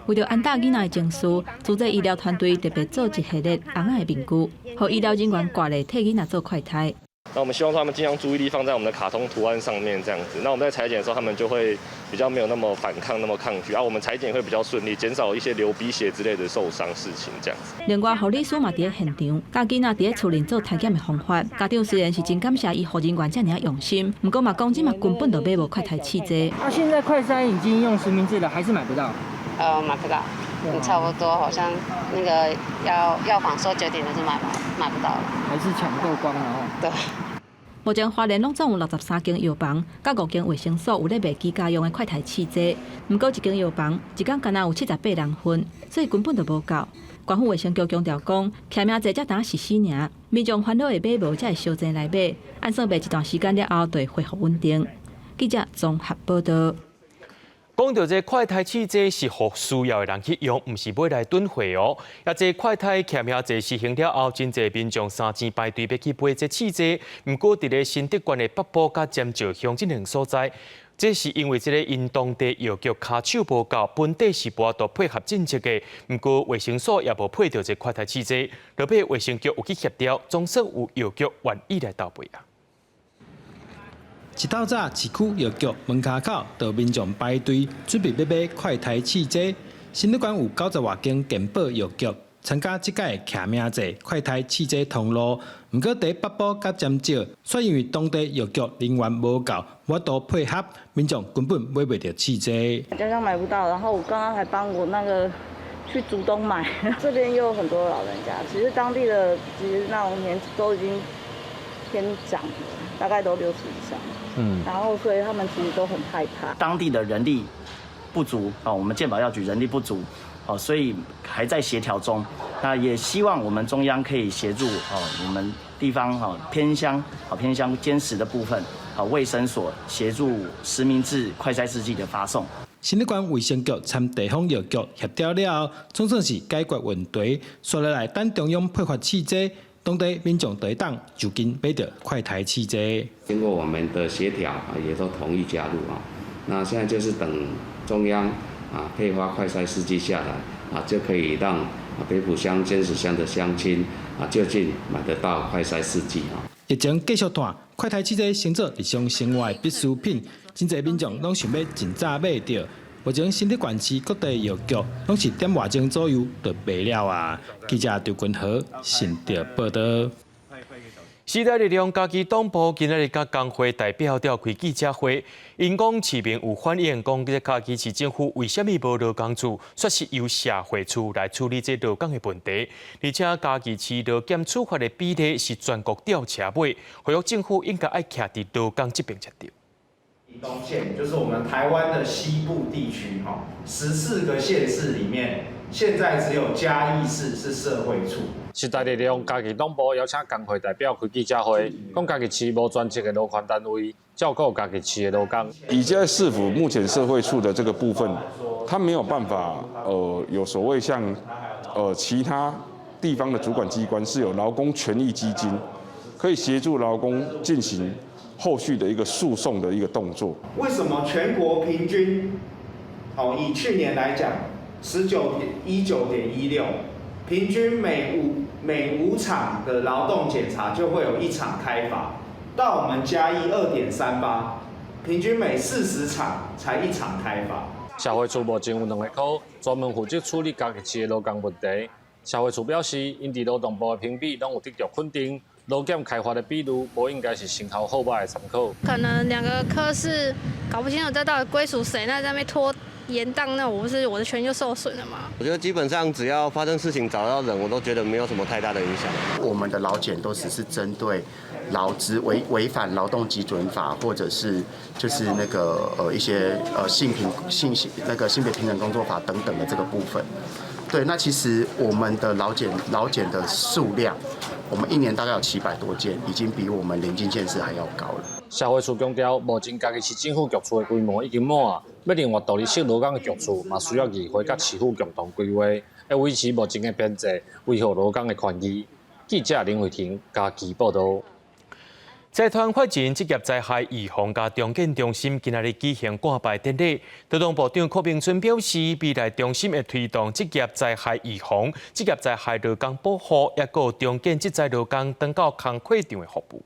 為著安搭囡仔的情緒，慈濟醫療團隊特別做一系列紅仔的面具，予醫療人員掛咧替囡仔做快篩。那我們希望他們盡量注意力放在我們的卡通圖案上面，這樣子。那我們在採檢的時候，他們就會比較沒有那麼反抗、那麼抗拒啊。我們採檢會比較順利，減少一些流鼻血之類的受傷事情，這樣子。另外，護理師嘛佇咧現場，教囡仔佇咧厝裡做篩檢的方法。家長雖然是真感謝醫護人員遮爾用心，毋過嘛講這馬根本就買無快篩試劑。啊，現在快篩已經用實名制了，還是買不到？買不到，差不多好像那個藥房說9點就是買不到了，還是搶購光了哦。對。目前花蓮攏總有63間藥房，佮5間衛生所有咧賣居家用的快篩試劑。毋過一間藥房一工干焦有78人份，所以根本就無夠。縣府衛生局強調講，簽名制才當實施爾，民眾煩惱會買無才會相爭來買，按算賣一段時間了後，就會恢復穩定。記者綜合報導。講著這快篩試劑是予需要的人去用，毋是買來囤貨哦。啊，這快篩驗名制實行了後，真濟民眾三更排隊欲去買這試劑。毋過，佇咧新竹縣的北埔佮尖石鄉這兩所在，這是因為這个𪜶當地藥局跤手無夠，本地是無法度配合政策的。毋過衛生所也無配著這快篩試劑，落尾衛生局有去協調，總算有藥局願意來投賣啊。一透早，市區藥局門跤口就民眾排隊準備欲買快篩試劑。新竹縣有九十外間健保藥局參加這屆驗名制快篩試劑通路，毋過佇北埔佮尖石，卻因為當地藥局人員無夠，無法度配合，民眾根本買袂著試劑。家鄉買不到，然後我剛剛還幫我那個去竹東買，這邊又有很多老人家，其實當地的其實那種年紀都已經偏長了，大概都60以上。然後所以他們其實都很害怕。當地的人力不足啊，我們健保藥局人力不足，哦，所以還在協調中。那也希望我們中央可以協助哦，我們地方哈偏鄉啊偏鄉堅實的部分啊衛生所協助實名制快篩試劑的發送。新竹縣衛生局參地方藥局協調了後，總算是解決問題。紲落來等中央配發試劑，當地民眾就會當就近買著快篩試劑。經過我們的協調啊，也都同意加入啊。那現在就是等中央啊配發快篩試劑下來啊，就可以讓北埔鄉、尖石鄉的鄉親啊就近買得到快篩試劑啊。疫情繼續拖，快篩試劑成做日常生活的必需品，真濟民眾攏想欲盡早買著。目前新竹縣市各地藥局攏是點外鐘左右就賣了啊。記者張君和新竹報導。時代力量嘉義黨部今仔日佮工會代表召開記者會，𪜶講市民有反映，講這嘉義市政府為啥物無勞工處，煞是由社會處來處理這勞工的問題，而且嘉義市勞檢處罰的比例是全國吊車尾，呼籲政府應該愛徛佇勞工這邊才對。屏東縣就是我們台灣的西部地區，哈，14個縣市裡面，現在只有嘉義市是社會處。時代力量嘉義黨部邀請工會代表開記者會，講嘉義市無專職的勞權單位照顧嘉義市的勞工。以現在市府目前社會處的這個部分，他沒有辦法，有所謂像，其他地方的主管機關是有勞工權益基金，可以協助勞工進行後續的一個訴訟的一個動作。為什麼全國平均，好，以去年來講，19.16，平均每五場的勞動檢查就會有一場開罰，到我們嘉義2.38，平均每40場才一場開罰。社會處目前有兩個科，專門負責處理嘉義市的勞工問題。社會處表示，𪜶佇勞動部的評比攏有得著肯定，勞檢開罰的比率無應該是成效好䆀的參考。可能兩個科室搞不清楚這到底歸屬誰，那在那邊拖延宕，那我不是我的權就受損了嗎？我覺得基本上只要發生事情找到人，我都覺得沒有什麼太大的影響。我們的勞檢都只是針對勞資違反勞動基準法，或者是就是那個一些性平性那個性別平等工作法等等的這個部分。對，那其實我們的勞檢的數量，我們一年大概有700多件，已經比我們鄰近縣市還要高了。社會處強調，目前嘉義市政府局處的規模已經滿啊，欲另外獨立設勞工的局處，嘛需要議會佮市府共同規劃，欲維持目前的編制，維護勞工的權益。記者林慧婷嘉義報導。財團法人職業災害預防佮重建中心今仔日舉行掛牌典禮。勞動部長柯銘春表示，未來中心會推動職業災害預防、職業災害勞工保護，抑閣有重建職災勞工轉到工課場的服務。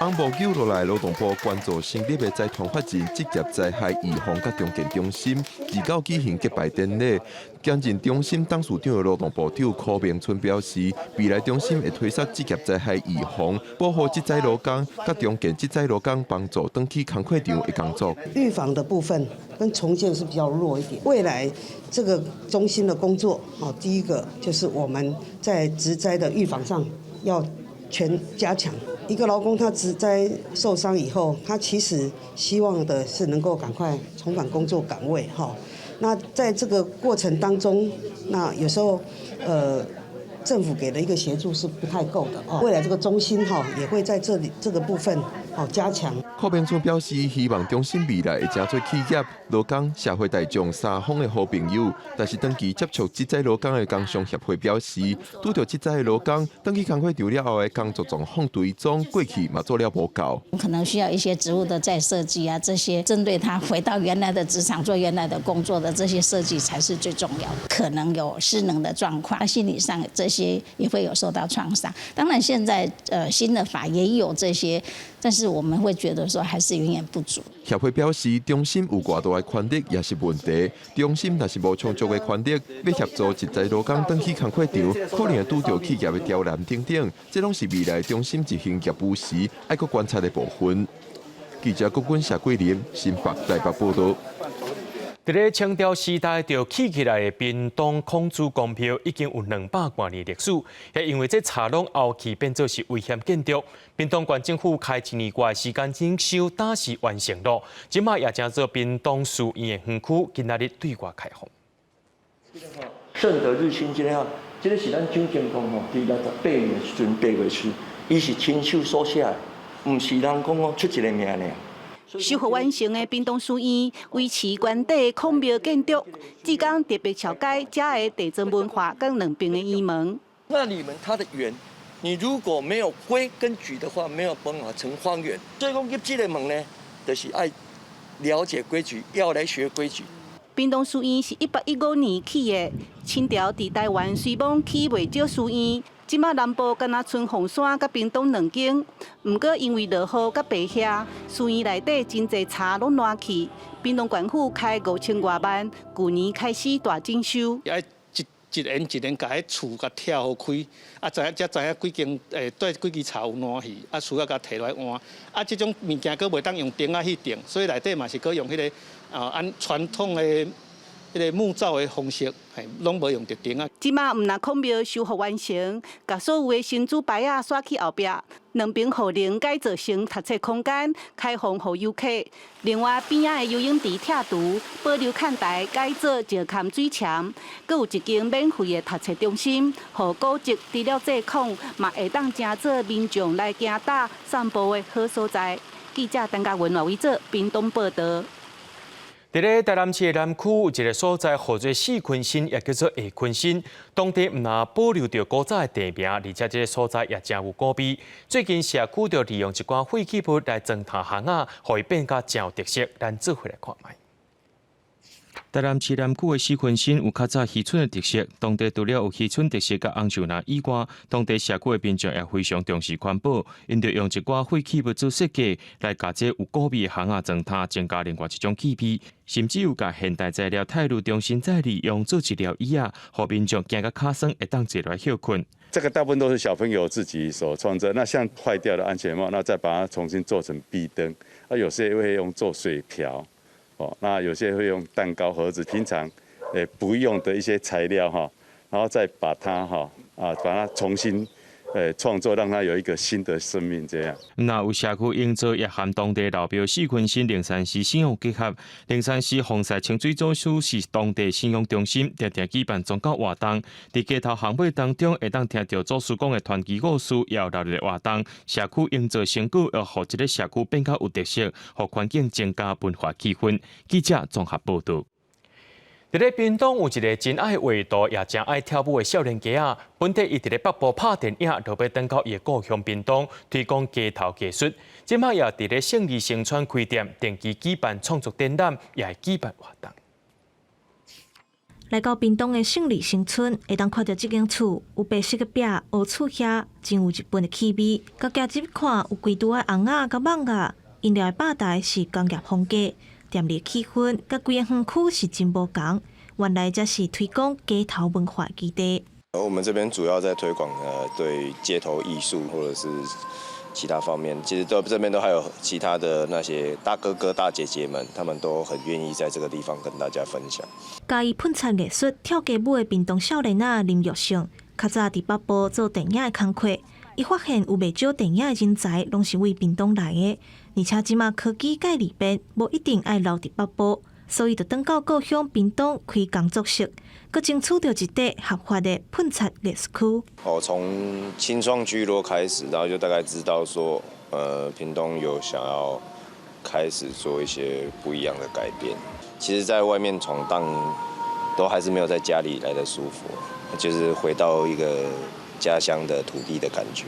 翁無久落來，勞動部關注成立的財團法人職業災害預防佮重建中心，29舉行揭牌典禮。兼任中心董事長的勞動部長柯銘春表示，未來中心會推動職業災害預防、保護職災勞工、佮重建職災勞工，幫助轉去工課場的工作。預防的部分跟重建是比較弱一點。未來這個中心的工作，哦，第一個就是我們在職災的預防上要全加強。一個勞工他職災受傷以後，他其實希望的是能夠趕快重返工作崗位，哈。那在這個過程當中，那有時候，政府給的一個協助是不太夠的哦。未來這個中心哈也會在這裡這個部分哦加強。柯明春表示，希望中心未來會誠濟企業、勞工、社會大眾三方的好朋友。但是長期接觸職災勞工的工商協會表示，拄著職災的勞工，轉去工課場了後的工作狀況追蹤，過去嘛做了無夠。可能需要一些職務的再設計啊，這些針對他回到原來的職場做原來的工作的這些設計才是最重要的。可能有失能的狀況，心理上這些也會有受到創傷。當然，現在新的法也有這些，但是我們會覺得說還是遠遠不足。協會表示，中心有偌大的權力也是問題。中心若是無充足的權力，欲協助職災勞工轉去工課場，可能會拄著企業的刁難等等，這攏是未來中心執行業務時愛閣觀察的部分。記者郭君、謝桂林，新北台北報導。佇咧清朝時代就起起來的屏東孔子公廟已經有200多年歷史，也因為這柴攏後期變做是危險建築，屏東縣政府開一年外時間整修，打是完成咯。這馬也成做屏東寺院的園區，今仔日對外開放。聖德日新，這个吼，這个是咱蔣經公吼，佇68年的時陣8月初，伊是親手所寫的，毋是人講哦出一个名爾。修復完成的屏東寺院維持原底孔廟建築，至今特別橋街遮的地層文化佮兩邊的院門。那裡面它的圓，你如果沒有規跟矩的話，沒有辦法成方圓。所以講入這個門呢，就是愛了解規矩，要來學規矩。屏東寺院是1815年起的，清朝佇台灣雖罔起袂少寺院，這馬南部敢若賰鳳山佮屏東兩間。毋過因為落雨佮白瓦，寺院內底真濟柴攏爛去。屏東縣府開5000外萬，舊年開始大整修。愛一一檐一檐共彼厝共拆予開，啊，知影才知影幾間對幾支柴有爛去，啊，需要共提來換。啊，這種物件閣袂當用釘仔去釘，所以內底嘛是閣用彼个啊，按傳統的彼个木造的方式，嘿，攏無用著釘仔。這馬毋但孔廟修復完成，共所有的神主牌仔徙去後壁，兩邊雨棚改造成讀冊空間，開放予遊客。另外邊仔的游泳池拆除，保留看台改做石崁水池，閣有一間免費的讀冊中心，予古蹟除了祭孔，嘛會當成做民眾來行踏散步的好所在。記者陳嘉文、賴偉哲，屏東報導。佇咧台南市的南區有一个所在，號做四坤新，也叫做下坤新。當地毋但保留著古早的地名，而且這个所在也誠有古味。最近社區就利用一寡廢棄物來裝奅巷仔，予伊變甲誠有特色。咱做伙來看覓。台南市南區的四坤新有較早漁村的特色，當地除了有漁村特色佮紅樹林以外，當地社區的民眾也非常重視環保，𪜶就用一寡廢棄物做設計，來共這有古味的巷仔裝奅，增加另外一種氣味，甚至有共現代材料拆除重新再利用做一條椅仔，予民眾行甲跤酸會當坐來歇睏。這個大部分都是小朋友自己所創作，那像壞掉的安全帽，那再把它重新做成壁燈，啊，有些會用做水瓢。哦，那有些會用蛋糕盒子，平常不用的一些材料哈，然後再把它哈啊，把它重新創作，讓它有一個新的生命這樣。那有社區營造也和當地老廟四坤新靈山寺信仰結合，靈山寺防曬清水祖師是當地信仰中心，定定舉辦宗教活動。佇街頭巷尾當中，會當聽著祖師講的傳奇故事，也有熱鬧活動。社區營造成果，予這个社區變較有特色，予環境增加文化氣氛。記者綜合報導。佇咧屏東有一个真愛畫圖，也誠愛跳舞的少年家仔，本底伊佇咧北部拍電影，就欲轉到伊的故鄉屏東推廣街頭藝術。這馬也佇咧勝利新村開店，定期舉辦創作展覽，也會舉辦活動。來到屏東的勝利新村，會當看著這間厝有白色的壁、烏厝瓦，真有日本的氣味。共行入看，有櫃櫥的尪仔佮蠓仔，𪜶寮的吧台是工業風格。店內氣氛佮規个園區是真無仝，原來這是推廣街頭文化基地。我們這邊主要在推廣對街頭藝術或者是其他方面，其實都這邊都還有其他的那些大哥哥大姐姐們，他們都很願意在這個地方跟大家分享。佮意噴漆藝術、跳街舞的屏東少年仔林玉勝，較早佇北部做電影的工課，伊發現有袂少電影的人才攏是為屏東來的，而且這馬科技佮利便，無一定愛留佇北部，所以就轉到故鄉屏東開工作室，閣爭取著一塊合法的噴漆藝術區。哦，從青創聚落開始，然後就大概知道說，屏東有想要開始做一些不一樣的改變。其實，在外面闖蕩，都還是沒有在家裡來得舒服，就是回到一個家鄉的土地的感覺。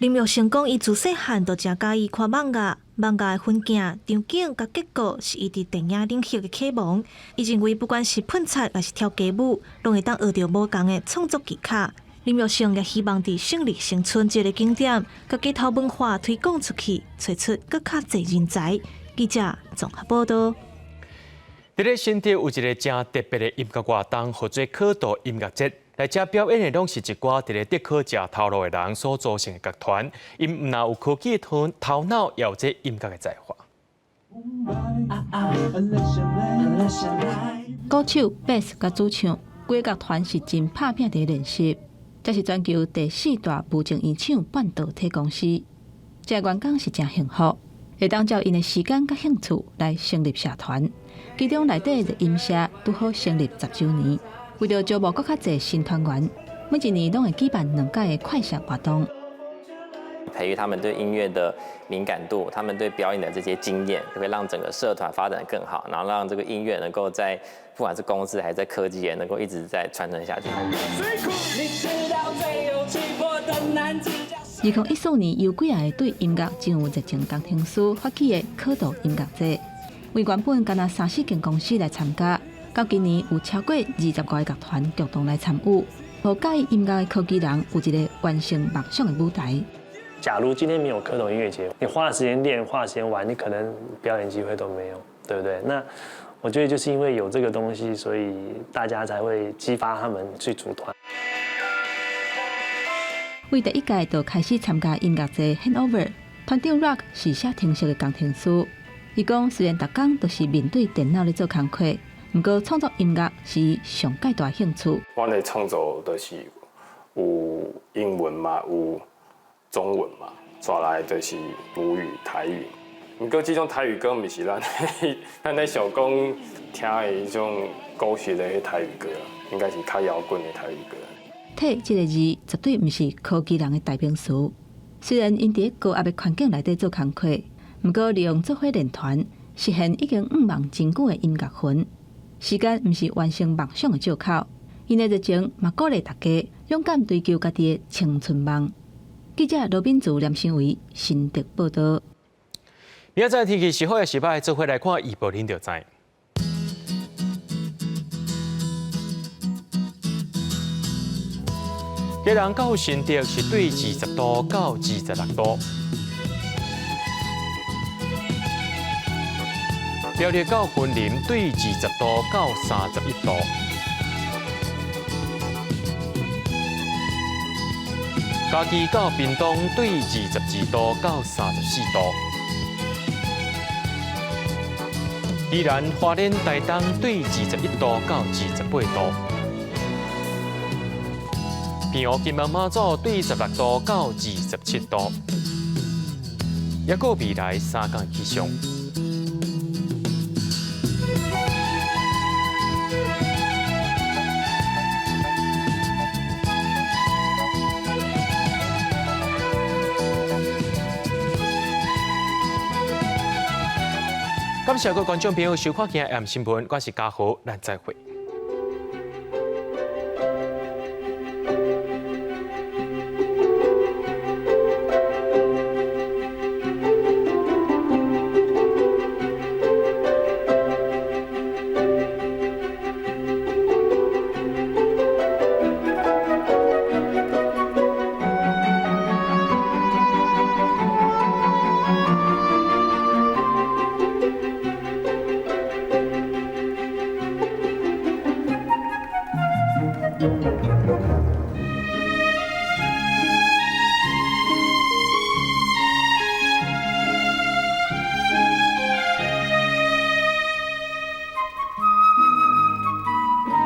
林玉成講，伊自細漢就誠佮意看蠓仔，蠓仔的分鏡、場景佮結構是伊佇電影領域的啟蒙。伊認為，不管是噴漆抑是跳街舞，攏會當學著無仝的創作技巧。林玉成也希望佇勝利新村這个景點，共街頭文化推廣出去，揣出閣較濟人才。記者綜合報導。佇咧新竹有一个誠特別的音樂活動，號做可道音樂節。來遮表演的攏是一寡佇咧竹科食頭路的人所組成的樂團，𪜶毋但有科技的頭腦，也有這音樂的才華。鼓手、貝斯佮主唱，規个樂團是真拍拚佇練習。這是全球第四大無證煙廠半導體公司，這個員工是誠幸福，會當照𪜶的時間佮興趣來成立社團，其中內底熱音社拄好成立10週年。為著招募閣較濟新團員，每一年攏會舉辦兩屆的快閃活動，培育他們對音樂的敏感度，他們對表演的這些經驗，就會讓整個社團發展更好，然後讓這個音樂能夠在不管是公司還是在科技業，能夠一直在傳承下去。2014年，由幾个對音樂真有熱情工程師發起的可道音樂節，為原本干焦三四間公司來參加。到今年有超過20外个樂團共同來參與，予佮意音樂的科技人有一個完成夢想的舞台。假如今天沒有蝌蚪音樂節，你花了時間練，花了時間玩，你可能表演機會都沒有，對不對？那我覺得就是因為有這個東西，所以大家才會激發他們去組團。為第一屆就開始參加音樂節 Handover，團長 Rock 是寫程式的工程師。伊講，雖然逐工都是面對電腦咧做工課，毋過創作音樂是伊上蓋大興趣。阮的創作就是有英文嘛，有中文嘛，再來就是母語台語。毋過這種台語歌毋是咱咧想講聽的彼種古式的台語歌，應該是較搖滾的台語歌。體這个字絕對毋是科技人的代名詞。雖然𪜶佇高壓的環境內底做工課，毋過利用做伙練團，實現已經向望真久的音樂魂。時間毋是完成夢想的藉口，𪜶的熱情嘛鼓勵大家勇敢追求家己的青春夢。記者羅敏祖、連新偉新竹報導。明仔載天氣是好抑是䆀，做伙來看預報，恁就知。基隆到新竹是對20度到26度，苗栗到雲林對20度到31度，嘉義到屏東對22度到34度，宜蘭花蓮台東對21度到28度。澎湖金門馬祖對16度到27度，抑閣未來三天氣象。感謝各位觀眾朋友收看今日的新聞，我是嘉豪，咱再會。